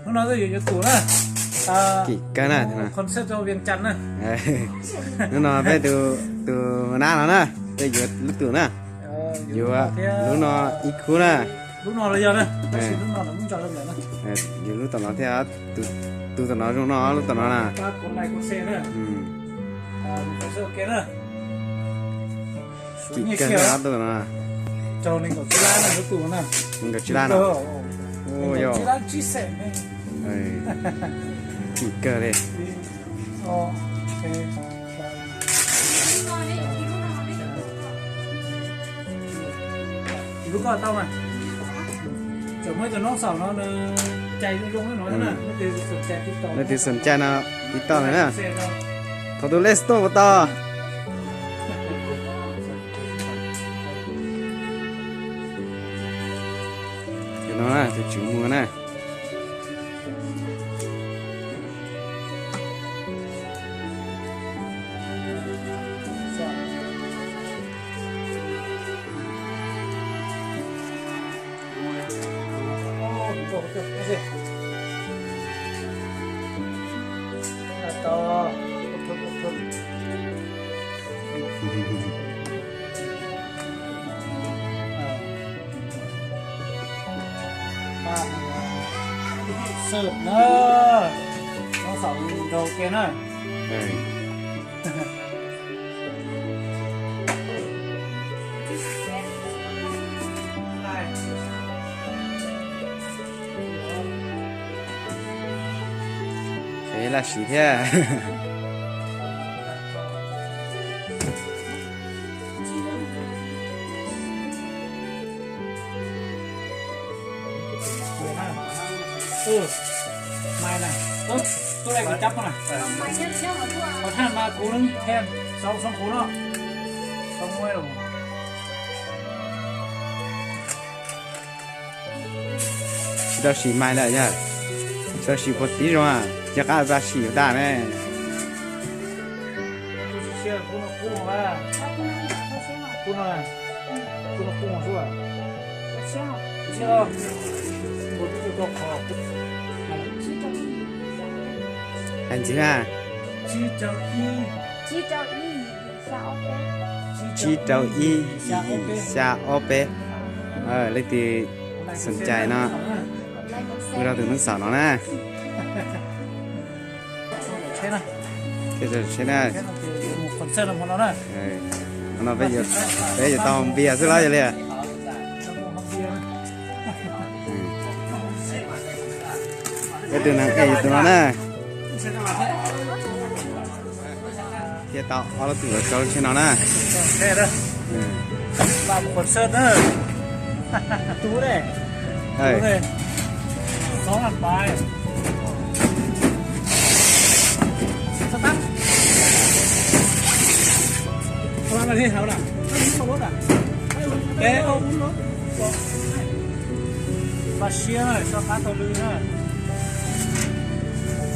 Hnub no yuav yuav tus na. Kim kawg na. Concert rau Vias Cas na. Hnub no peb tus nab no na, peb yuav lub tus na. Yuav lub no ib khub na. Lub no los yog na, tab sis lub no lawv muab ntsaws rau ntawm na. Yuav lub tom no thiab, tus tom no zoo no, lub tom no na. Kim kawg na, lub tom no. Nees nkaum tsib lab na. Kim kawg li. Lub koj tau mas. Tseem muaj ib tug noob xaum no, cais zoo zoo no. Leej twg xoom cai no tiv toj lawm na. Thov tus lej xov tooj puas tau. Tus no na, tus tswv muag na. Xwm na, noob xaum nraug kiag na. Laj siv thiab. Tsis tau sim mais lawm yog, tsis tau sim puag tib zoo, cov qab tsis sim tag ne. Hais ntxiv na. Tsib rau ib, xya ob peb. Leej twg xoom cai no, hu rau tus noob xaum no na. Tsheb na. Hmo no peb yuav tau npias xwb los yog li. Peb tus neeg es yog tus no na. Thiaj tau ob lub tus los rau lub tsheb no na. Pab siab na, soj qab taug lw na.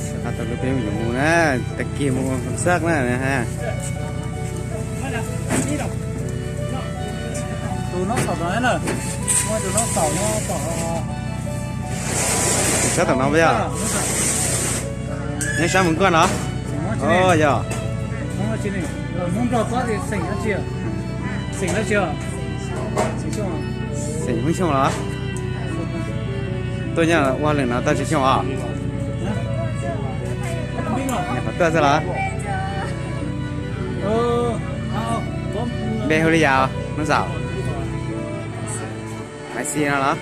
Soj qab taug lw peb yuav mus na, tag kis mus ua concert na. Tus noob xaum no na, muaj tus noob xaum no tom. Tus sab tom no puas yog? Nej sab mus nkuaj no? Yog. Xeem Hmoob Xyooj los? Tuaj nyob ua lwm no tau tsis xyooj os? Nyuam qhuav tuaj xwb los? Npe hu li cas noob xaum? Maiv Xis no los?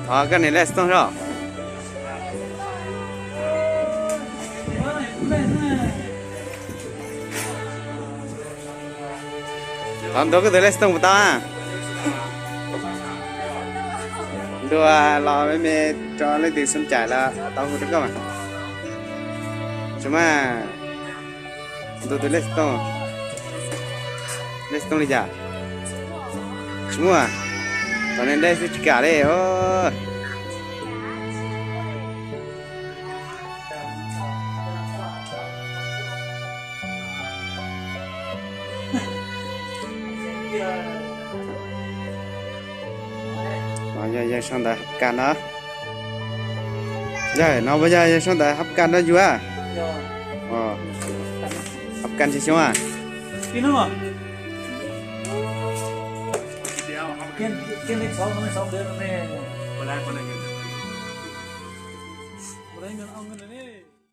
Thov koj niam lej xov tooj os. Thov ntuas koj tus lej xov tooj puas tau? Ntuas los me me, rau leej twg xoom cai los tau hu rau koj mas. Tsis mas, ntuas tus lej xov tooj. Lej xov tooj li cas? Tsis muaj. Tom nej lej xwb tsis kam li os. Yog yawg sau ntawv hais kas no. Yog no puas yog sab ntawd hab kas dab yug a? Hab kas tsis xyoob a?